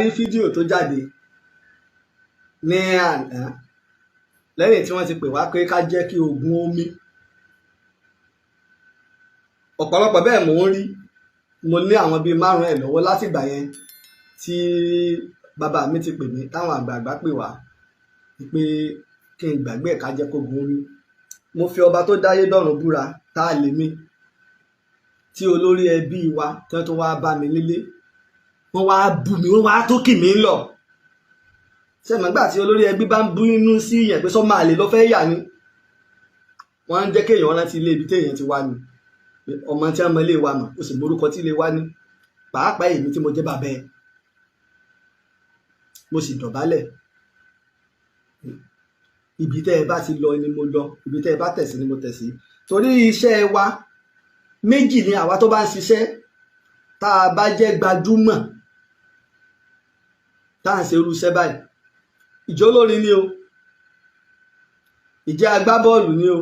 Rí fídíò tó jáde ní àná lẹ́yìn tí wọ́n ti pè wá pé ká jẹ́ kí ogun omi ọ̀pọ̀lọpọ̀. Bẹ́ẹ̀ mò ń rí, mo ní àwọn bíi márùn-ún ẹ̀ lọ́wọ́ látìgbà yẹn tí bàbá mi ti pè mí, táwọn àgbààgbà pè wá pé kí n gbàgbé ẹ̀, ká jẹ́ kó gun omi. Mo fi ọba tó dáyé dọ̀run búra, tá a lè mi tí olórí ẹbí wa tí wọ́n tún wá bá mi nílé, wọ́n wá bú mi, wọ́n wá tó kì mí lọ. Sẹ́mi tí olórí ẹbí bá ń bú inú sí yẹn pé sọ máa lè lọ fẹ́ yà ni, wọ́n ń jẹ́ kéèyàn rántí ilé ibi téèyàn ti wá ni. Ọmọ tí wọ́n mọ ilé wa mọ̀, ó sì morúkọ tí ilé wa ní, pàápàá èmi tí mo jẹ́ bàbá ẹ̀. Mo sì dọ̀bálẹ̀. Ibi tẹ́ ẹ bá ti lọ ni mo lọ, ibi tẹ́ ẹ bá tẹ̀ sí ni mo tẹ̀ sí, torí iṣẹ́ wa méjì ni. Àwa tó bá ń ṣiṣẹ́, tá a bá jẹ́ gbajúmọ̀, tá à ń ṣe irú iṣẹ́ báyìí, ìjọ olórin ni o, ìjẹ́ agbábọ́ọ̀lù ni o,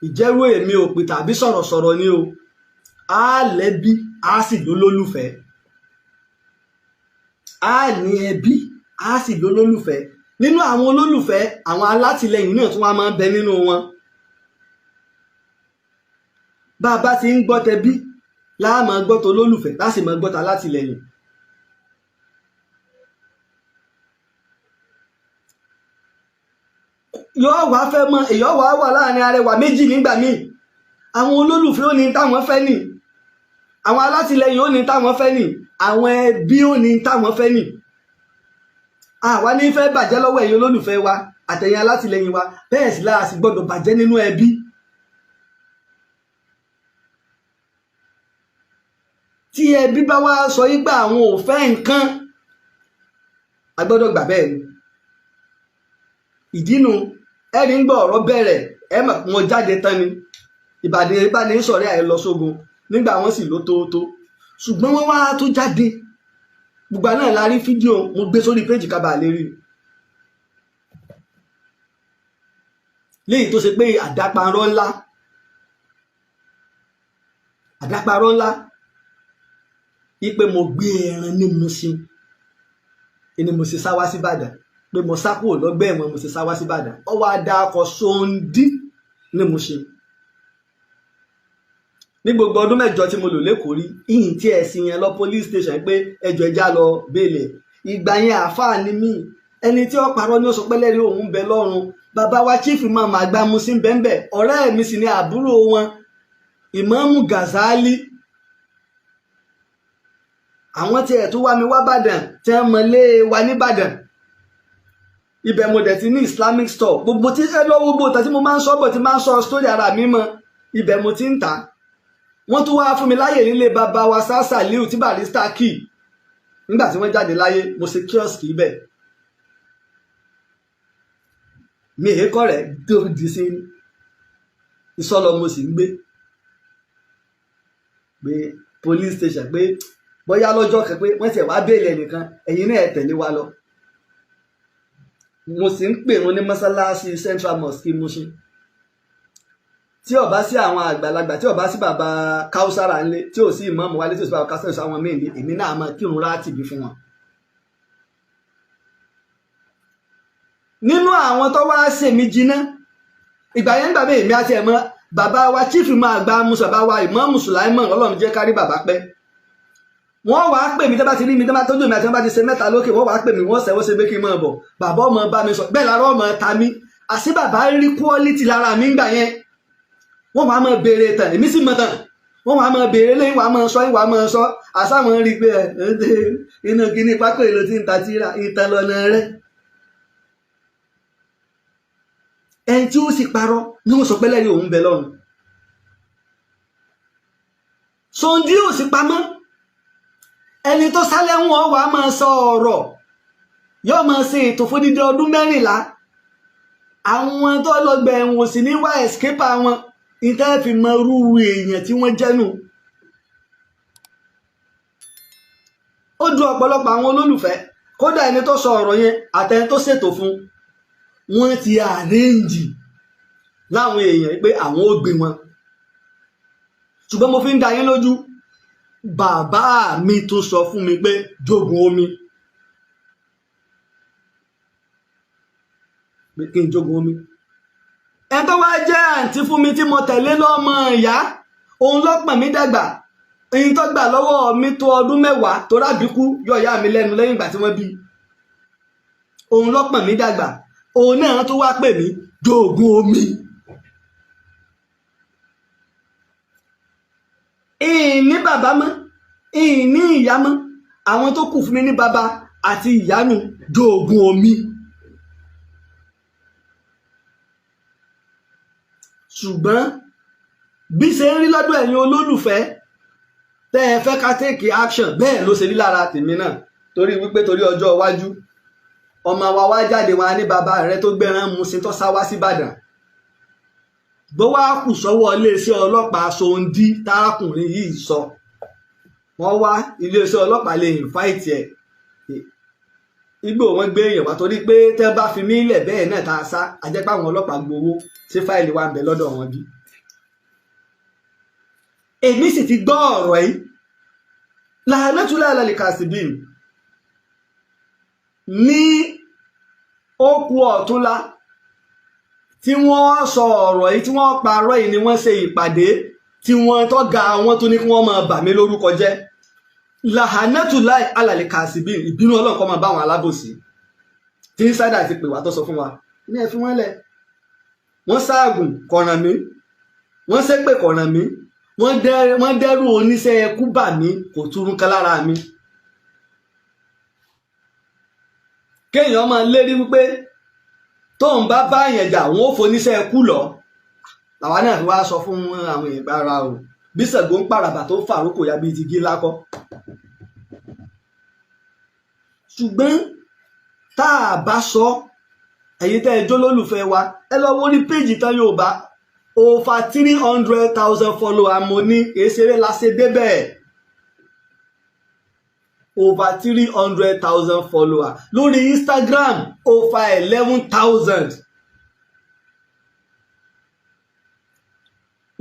ìjẹ́rú èmi ò pè tàbí sọ̀rọ̀sọ̀rọ̀ ni o, á lẹ́bí, á sì lólólùfẹ́, á ní ẹbí, á sì lólólùfẹ́. Nínú àwọn olólùfẹ́, àwọn alátìlẹyìn náà tún wá máa ń bẹ nínú wọn. Bá a bá ti ń gbọ́ tẹbí láà máa gbọ́ tó lólùfẹ́, láà sì máa gbọ́ ta alátìlẹyìn. Yóò wá fẹ́ mọ èyí wá wà láàrin arẹwà méjì nígbà míì. Àwọn olólùfẹ́ ò ní táwọn fẹ́ nì, àwọn alátìlẹyìn ò ní táwọn fẹ́ nì, àwọn ẹbí ò ní táwọn fẹ́ nì. Àwa ní fẹ́ bàjẹ́ lọ́wọ́ ẹ̀yin olólùfẹ́ wa àtẹ̀yin alátìlẹyìn wa, bẹ́ẹ̀ sì láà sì gbọ́dọ̀ bàjẹ́ nínú ẹbí. Tí ẹbí bá wá sọ yí pé àwọn ò fẹ́ nǹkan, a gbọ́dọ̀ gbà bẹ́ẹ̀ ni. Ìdínú ẹ̀rí ń gbọ́ ọ̀rọ̀ bẹ̀rẹ̀, ẹ mọ̀ wọn jáde tán ni. Ìbàdàn ìbàdàn sọ̀rẹ́ àì lọ sógun nígbà wọn sì ló tóótó, ṣùgbọ́n wọ́n wá tó jáde. Gbogbo náà la rí fídíò, mo gbé sórí péjì kábà lè rí léyìí tó ṣe pé àdáparọ́ ńlá, àdáparọ́ ńlá ipe mo gbé ẹran ní Mushin ni mo ṣe sá wá sí Ìbàdàn, pé mo sá kúrò lọ́gbẹ́ ẹ̀wọ̀n, mo ṣe sá wá sí Ìbàdàn. Ó wá dá ọkọ̀ Ṣóńdí ní Mushin. Ní gbogbo ọdún 8 tí mo lò lẹ́kọ̀ọ́ rí ìyìn tí ẹ̀ sì yẹn lọ police station pé ẹjọ́ ẹja lọ béèlè. Ìgbà yẹn àáfàá ni mí, ẹni tí ó parọ́ ní ó sọ pé lẹ́rìí òun bẹ lọ́run. Bàbá wa chief imam àgbà Mushin bẹ́ńbẹ́, ọ̀rẹ́ mi sì ni àbúrò wọn, Ìmáàmù Gazali. Àwọn tí ẹ̀ tó wá mi wá Bàdàn, tí wọ́n mọ̀lé wa nìbàdàn, ibẹ̀ mo dẹ̀ ti ní Islamic store. Gbogbo tí ẹ lọ gbogbo ìtàn tí mo máa ń sọ bọ̀, tí máa ń sọ story ara mi mọ́, ibẹ̀ mo ti ń tà. Wọ́n tún wá fún mi láyè nílé bàbá wa Sásà Liu tí Barrister kì nígbà tí wọ́n jáde láyé. Mo ṣe kiosk ibẹ̀, mi èékọ́ rẹ̀ tó di sí ìsọlọ, mo sì ń gbé pé police station pé bóyá lọ́jọ́ kan pé wọ́n ti wá béèlì ẹnìkan, ẹ̀yin náà ẹ̀ tẹ̀lé wa lọ. Mo sì ń pè wọn ní mọ́sálásí Central Mosque Mushin. Tí ó bá sí àwọn àgbàlagbà, tí ó bá sí bàbá Káúsára ńlé, tí ò sí ìmáàmù wálé, tí ò sí bàbá Káúsára sáwọn míì ní, èmi náà máa kírun rátìbí fún wọn. Nínú àwọn tó wá ṣèmi jiná ìgbà yẹn, gbà mí èmi àti ẹ̀mọ́ bàbá wa chief máa gba musa, bàbá wa Ìmáàmù Sùláìmọ̀, Ọlọ́run jẹ́ kárí bàbá pẹ́. Wọ́n wàá pè mí, tó bá ti rí mi, tó bá tọ́jú mi àti wọ́n bá ti ṣe mẹ́ta lókè, wọ́n wàá pè mí, wọ́n ṣẹ́wọ́ ṣe pé kí n máa bọ̀. Bàbá ọmọ bá mi sọ bẹ́ẹ̀, lára ọmọ ta mi àṣé bàbá rí quality lára mi ńgbà yẹn. Wọ́n wàá máa béèrè tàn, èmi sì mọ̀ tàn. Wọ́n wàá máa béèrè lẹ́yìn, wàá máa sọ, wàá máa sọ àṣàwọn rí i pé inú kíní pákó èlò tí ń ta tíra ìtàn lọ́nà rẹ̀. Ẹni tí ó sì parọ́ ni wọ́n sọ pé lẹ́yìn òun bẹ lọ́run. Sọ̀ndí ò sì pamọ́, ẹni tó sálẹ̀ wọn wàá máa sọ ọ̀rọ̀, yóò máa ṣe ètò fún dídí ọdún 14. Àwọn tó lọ́gbà ẹ̀wọ̀n sì ní wá escape àwọn ìtẹ́ fi mọ irú èèyàn tí wọ́n jẹ́nu. Ó dùn ọ̀pọ̀lọpọ̀ àwọn olólùfẹ́, kódà ẹni tó sọ ọ̀rọ̀ yẹn àtẹni tó ṣètò fún wọ́n ti àrẹ́ǹjì láwọn èèyàn pé àwọn ò gbé wọn. Ṣùgbọ́n mo fi ń da yín lójú, bàbá mi tó sọ fún mi pé jogun omi. Pé kí n jogun omi. Ẹni tó wá jẹ́ àǹtí fún mi tí mo tẹ̀lé lọ́mọ ìyá, òun lọ́pọ̀ mi dàgbà. Èyí tó gbà lọ́wọ́ mi tó ọdún 10 tó rábìkú yọ ìyá mi lẹ́nu lẹ́yìn ìgbà tí wọ́n bí. Òun lọ́pọ̀ mi dàgbà, òun náà tó wá pè mí jogun omi. Ìní bàbá mọ́, ìní ìyá mọ́, àwọn tó kù fún mi ní bàbá àti ìyá nù jogun omi. Ṣùgbọ́n bí ṣe ń rí lọ́dọ̀ ẹ̀yin olólùfẹ́ tẹ́ ẹ fẹ́ ká take action, bẹ́ẹ̀ ló ṣe rí lára tèmi náà. Torí wípé torí ọjọ́ iwájú ọmọ wa wá jáde wa ní bàbá rẹ tó gbẹran Muṣin tó sá wá síbàdàn. Bó wá kù sọ́wọ́ iléeṣẹ́ ọlọ́pàá Ṣóńdí tárákùnrin yìí sọ, wọ́n wá iléeṣẹ́ ọlọ́pàá lè invite ẹ̀. Igbó wọn gbé èèyàn wá torí pé tẹ́ bá fi mí lẹ̀ bẹ́ẹ̀ náà tá a sá, a jẹ́ pé àwọn ọlọ́pàá gbowó ṣé fáìlì wa ń bẹ lọ́dọ̀ wọn bí. Èmi sì ti gbọ́ ọ̀rọ̀ yìí làánátúlẹ̀ alẹ́ kàṣíbìn ní ó kù ọ̀túnla tí wọ́n sọ ọ̀rọ̀ yìí, tí wọ́n parọ́ yìí ni wọ́n ṣe ìpàdé tí wọ́n tọ́ga wọn tó ní kí wọ́n máa bà mí lórúkọ jẹ́. Làánátúlẹ̀ alẹ́ kàṣíbìn, ìbínú Ọlọ́run kó máa bá àwọn alábòsí tí insider ti pè wá tó sọ fún wa ní ẹ fi wọ́n lẹ̀. Wọ́n ṣaàgùn kọ̀ràn mí, wọ́n ṣépè kọ̀ràn mí, wọ́n dẹ́rù oníṣẹ́ ẹkú bà mí, kò túrú kan lára mi. Kéèyàn máa lérí wípé tóun bá bá yẹn jà, wọn ò foníṣẹ́ ẹkú lọ. Làwa náà fi wá sọ fún àwọn èèyàn gbára o, bí Ṣàngó ń pàràbà tó ń fàrókò ya bíi ti gí lákọ́. Ṣùgbọ́n tá a bá sọ, ẹ̀yin tẹ́ ẹ jó lólùfẹ́ wa, ẹ lọ wo orí péjì Ìtàn Yorùbá, over 300,000 follower mo ní, èsèré la ṣe débẹ̀. Over 300,000 follower lórí Instagram, over 11,000.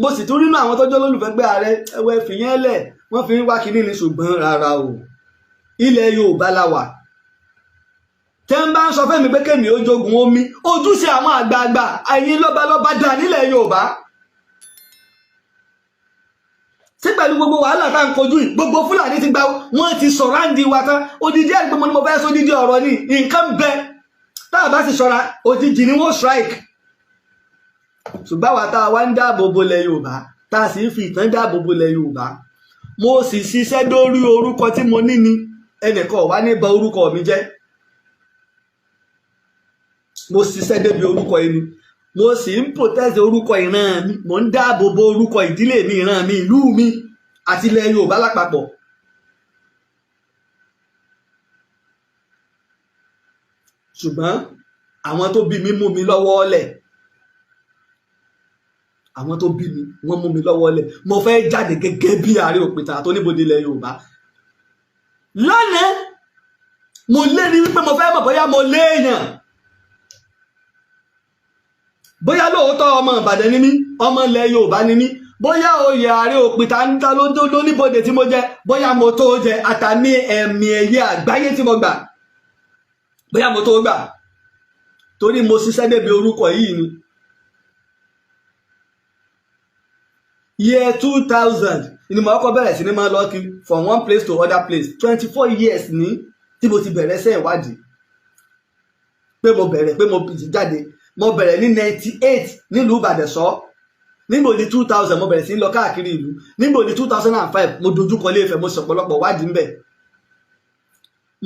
Mo sì tún rínú àwọn tọ́jọ́ lólùfẹ́ pé ààrẹ ẹwẹ́ fìyẹn lẹ̀, wọ́n fi ń wá kinní ni. Ṣùgbọ́n rárá o, ilẹ̀ Yorùbá la wà. Tẹ́ ń bá ń sọ fẹ́mi pé kémi ó jogun omi, ojúṣe àwọn àgbààgbà ẹ̀yin lọ́balọ́ba dà nílẹ̀ Yorùbá. Sí pẹ̀lú gbogbo wàhálà tá à ń kojú yìí, gbogbo Fúlàní ti gba, wọ́n ti sọ̀ráǹdì wa tán. Odidi ẹ̀rí pé mo ní mo fẹ́ sọ odidi ọ̀rọ̀ ni nǹkan bẹ, tá a bá sì ṣọ́ra òjijì ni wọ́n strike. Ṣùgbọ́n àwa tá a wá ń dáàbò bolẹ̀ Yorùbá, tá a sì ń fi ìtàn dáàbò bolẹ̀ Yorùbá, mo sì ṣiṣẹ́ dórí orúkọ tí mo ní ni, ẹnìkan wá ní bà orúkọ mi jẹ́. Mo ṣiṣẹ́ débi orúkọ ẹni, mo sì ń protect orúkọ ìran mi, mo ń dáàbò bo orúkọ ìdílé mi, ìran mi, ìlú mi àti ilẹ̀ Yorùbá lápapọ̀. Ṣùgbọ́n àwọn tó bí mi mú mi lọ́wọ́ lẹ̀, àwọn tó bí mi wọ́n mú mi lọ́wọ́ lẹ̀. Mo fẹ́ jáde gẹ́gẹ́ bí ààrẹ òpìtàn àtòníbodè ilẹ̀ Yorùbá lánàá. Mo lérí wípé mo fẹ́ mọ̀ bóyá mo léèyàn, bóyá lóòótọ́ ọmọ Ìbàdàn ni mí, ọmọ ilẹ̀ Yorùbá ni mí, bóyá oyè ààrẹ òpìtàn ń ta lóníbodè tí mo jẹ, bóyá mo tó jẹ àtàmì ẹ̀mí ẹ̀yẹ àgbáyé tí mo gbà, bóyá mo tó gbà, torí mo ṣiṣẹ́ débi orúkọ yìí ni. Year 2000 ni mo kọ́kọ́ bẹ̀rẹ̀ sí ní máa lọ kiri from one place to other place. 24 years ní tí mo ti bẹ̀rẹ̀ ṣe ìwádìí pé mo bẹ̀rẹ̀ pé mo jáde. Mo bẹ̀rẹ̀ ní 98 nílùú Ìbàdàn sọ. Nígbò ní 2000 mo bẹ̀rẹ̀ sí ní lọ káàkiri ìlú. Nígbò ní 2005 mo dojúkọ Ilé Ifẹ̀, mo ṣọ̀pọ̀lọpọ̀ wádìí ńbẹ̀.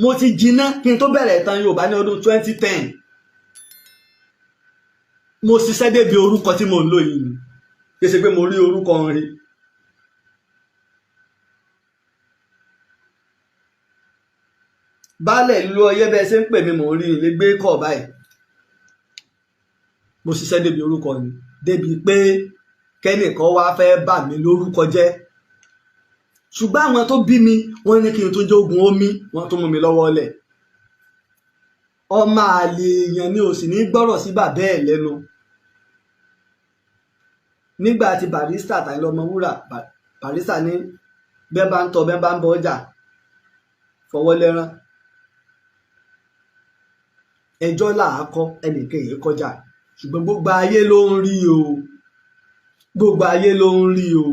Mo ti jiná kí n tó bẹ̀rẹ̀ ìtàn Yorùbá ní ọdún 2010. Mo ṣiṣẹ́ débi orúkọ tí mo ń lò yìí ni, kì í ṣe pé mo rí orúkọ ń rí. Baálẹ̀ ìlú Ọ̀yẹ́ bẹ́ẹ̀ ṣe ń pè mí, mò ń rí ilé gbé kọ̀ báyìí. Mo ṣiṣẹ́ débi orúkọ ni, débi pé kẹ́nìkan wá fẹ́ bà mí lórúkọ jẹ́. Ṣùgbọ́n àwọn tó bí mi wọ́n ní kí n tó jogun omi, wọ́n tó mú mi lọ́wọ́ lẹ̀. Ọmọ àlè èèyàn ni ò sì ní gbọ́rọ̀ sí bàbá ẹ̀ lẹ́nu. Nígbà tí Barrister Àyìnlá Ọmọwúrà, Barrister ní bẹ́ẹ̀ bá ń tọ́ bẹ́ẹ̀ bá ń bọ ọjà fọwọ́ lẹ́rán. Ẹjọ́ là á kọ́, ẹnìkan èyí kọjá, ṣùgbọ́n gbogbo ayé ló ń rí o, gbogbo ayé ló ń rí o,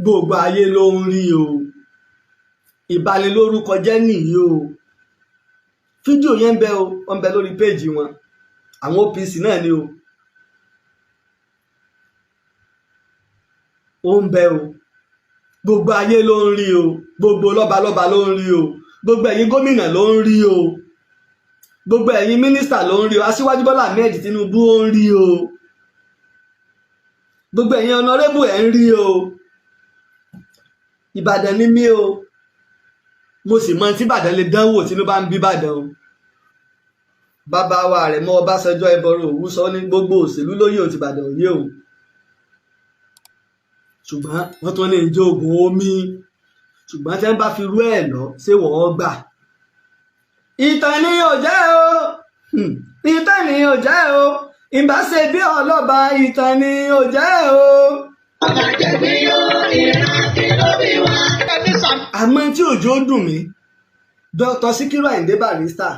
gbogbo ayé ló ń rí o. Ìbanilórúkọ jẹ́ nìyí o. Fídíò yẹn ń bẹ o, ó ń bẹ lórí péèjì wọn, àwọn OPC náà ni o. Ó ń bẹ o, gbogbo ayé ló ń rí o, gbogbo lọ́balọ́ba ló ń rí o, gbogbo ẹ̀yin gómìnà ló ń rí o, gbogbo ẹ̀yin mínísítà ló ń rí o, Aṣíwájú Bọ́lá Ahmed Tinubu ó ń rí o, gbogbo ẹ̀yin honourable ẹ̀ ń rí o. Ìbàdàn ni mí o, mo sì mọ tí Ìbàdàn lè dánwò tínú bá ń bí Ìbàdàn o. Bàbá wa rẹ̀ mọ́ Ọbásanjọ́ ẹbọrọ òwú sọ ní gbogbo òṣèlú lóye ò ti Ìbàdàn òye o, ṣùgbọ́n wọ́n tún ní ìjọ oògùn omi, ṣùgbọ́n tí wọ́n bá fi rú ẹ̀ lọ ṣé wọ́n gbà. Ìtàn ni ò jẹ́ o, ìtàn ni ò jẹ́ o, ìbá ṣe bí ọlọ́ba, ìtàn ni ò jẹ́ o. Àmọ́ tí òjò dùn mí, Dr. Sikiru Ayinde Barrister,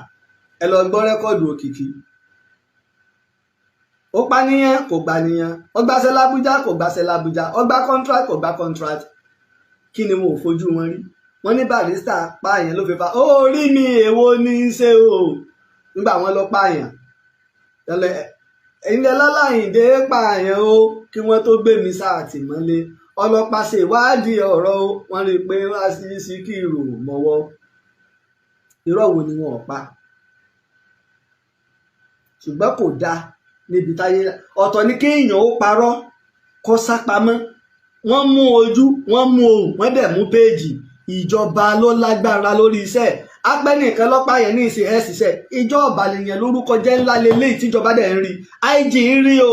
ẹ lọ gbọ́ rẹ́kọ̀dù Òkìkí. Ó pànìyàn kò gbànìyàn, ó gbàṣẹ l'Ábújá kò gbàṣẹ l'Ábújá, ó gbà contract kò gbà contract. Kí ni wọn ò fojú wọn rí? Wọ́n ní Barrister pààyàn ló fi fa orí mi, èwo ní í ṣe o? Nígbà wọn lọ pààyàn ilẹ̀ lọ́láyìndé pààyàn o, kí wọ́n tó gbé mi sátìmọ́lé, ọlọ́pàá ṣe ìwádìí ọ̀rọ̀ o, wọ́n rí i pé wá sí Síkírù mọ́wọ́. Irọ́ wo ni wọn ò pa? Ṣùgbọ́n kò dáa níbi táyé. Ọ̀tọ̀ ni kéèyàn ó parọ́ kó sá pamọ́. Wọ́n mú ojú, wọ́n mú ohùn, wọ́n dẹ̀ mú péèjì. Ìjọba ló lágbára lórí iṣẹ́ apẹ́ nìkan lọ́pàá yẹn ní ìsìn ẹ̀ ṣiṣẹ́ ìjọba nìyẹn. Lórúkọ jẹ́ ńlá lélẹ́yìí tíjọba dẹ̀ ń rí. IG ń rí o,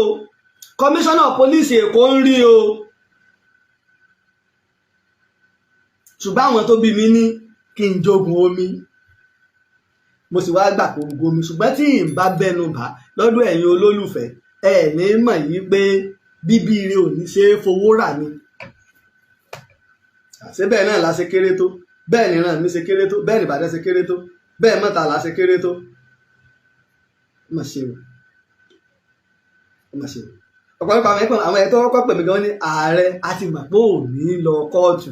kọmíṣánná pólíìsì Èkó ń rí o. Ṣùgbọ́n àwọn tó bí mi ní kí n jogun omi, mo sì wá gbà kó ogun omi. Ṣùgbọ́n tí ì bá bẹnu bà lọ́dọ̀ ẹ̀yin olólùfẹ́ ẹ̀ ní mọ̀ yìí pé bíbí ire ò ní ṣe é fowó rà ni. Ṣé bẹ́ẹ̀ náà la ṣe kéré tó? Bẹ́ẹ̀ ni ìran mi ṣe kéré tó, bẹ́ẹ̀ ni Ìbàdàn ṣe kéré tó, bẹ́ẹ̀ mọ́ta la ṣe kéré tó. Ó mà ṣe o, ó mà ṣe o. Ọ̀pọ̀lọpọ̀ àwọn ẹ̀kọ́ àwọn ẹ̀tọ́ kọ́kọ́ pè mí gan ní ààrẹ àti mọ̀ pé ò ní lọ kóòtù,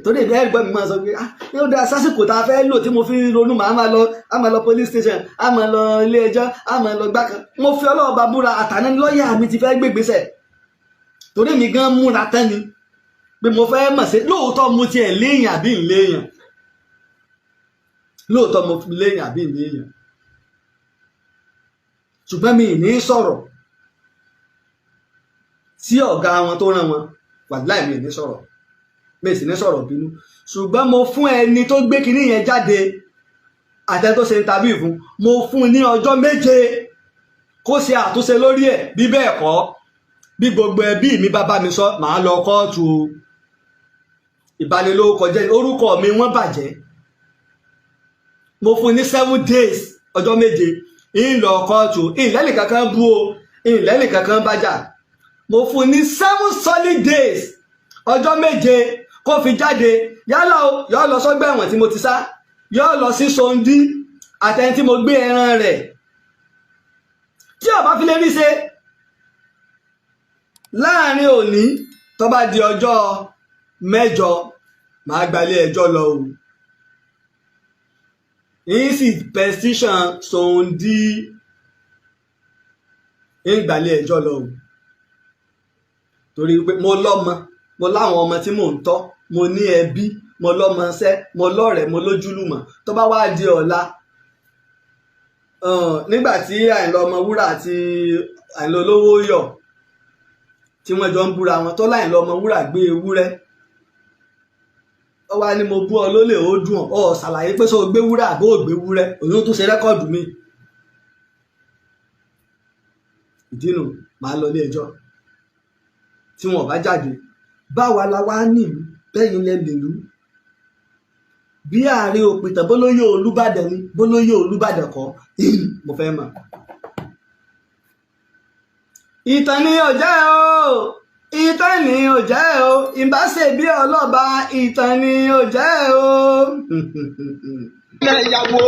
torí ìbí ẹ̀gbọ́n mi máa sọ pé ah, yóò dáa sásìkò tá a fẹ́ lò tí mo fi ronú, màá máa lọ, á máa lọ police station, á máa lọ ilé ẹjọ́, á máa lọ gbá kan. Mo fi ọlọ́ọ̀bá búra, àtàná lọ́ọ̀yà mi ti fẹ́ gbégbèsè, torí mi gan múra tán ni pé mo fẹ́ mọ̀ sí lóòótọ́ mo tiẹ̀ léèyàn àbí ń léèyàn, lóòótọ́ mo léèyàn àbí ń léèyàn, ṣùgbọ́n mi ì ní sọ̀rọ̀ sí ọ̀gá wọn tó rán wọn. Wàláì mi ì ní sọ̀rọ̀, mi sì ní sọ̀rọ̀ bínú. Ṣùgbọ́n mo fún ẹni tó gbé kinní yẹn jáde àtẹni tó ṣe interview fún, mo fún un ní ọjọ́ 7 kó ṣe àtúnṣe lórí ẹ̀. Bí bẹ́ẹ̀ kọ́, bí gbogbo ẹbí mi bá bá mi sọ, màá lọ kóòtù o. Ìbanilórúkọjẹ́, orúkọ mi wọ́n bàjẹ́. Mo fún un ní 7 days, ọjọ́ 7, ń lọ kóòtù. Ìlẹ́nì kankan bú o, ìlẹ́nì kankan bá jà. Mo fún un ní 7 solid days, ọjọ́ 7, kó fi jáde. Yálà o, yọ lọ sọ́gbà ẹ̀wọ̀n tí mo ti sá, yọ lọ sí Sondí àtẹni tí mo gbé ẹran rẹ̀. Tí ó bá fi lè rí ṣe láàrin òní, tó bá di ọjọ́ 8, màá gbalé ẹjọ́ lọ o. Yín sì petition Sondí, ń gbalé ẹjọ́ lọ o, torí pé mo lọ́mọ, mo láwọn ọmọ tí mò ń tọ́, mo ní ẹbí, mo lọ́mọṣẹ́, mo lọ́rẹ̀ẹ́, mo lójúlùmọ̀. Tó bá wá di ọ̀la, nígbà tí Àyìnlá Ọmọwúrà àti Àyìnlá Olówó yọ̀ tí wọ́n jọ ń búra wọn, tó láyìnlá Ọmọwúrà gbé ewúrẹ́, ó wá ní mo bú ọ lólè, ó dùn ọ, ṣàlàyé pé sọ gbé wúrà àbó ò gbé wúrẹ́, òun tó ṣe rẹ́kọ̀dù mi. Ìdínú màá lọ ilé ẹjọ́ tí wọn ò bá jáde. Báwa la wá nílùú bẹ́yìn lẹ lèlú bí ààrẹ òpìtàn bólóyè Olúbàdàn ni, bólóyè Olúbàdàn kọ́, mo fẹ́ mọ̀. Ìtàn ni ò jẹ́ o, ìtàn ni ò jẹ́ o, ìbá ṣe bí ọlọ́ba, ìtàn ni ò jẹ́ o. Ìyàwó.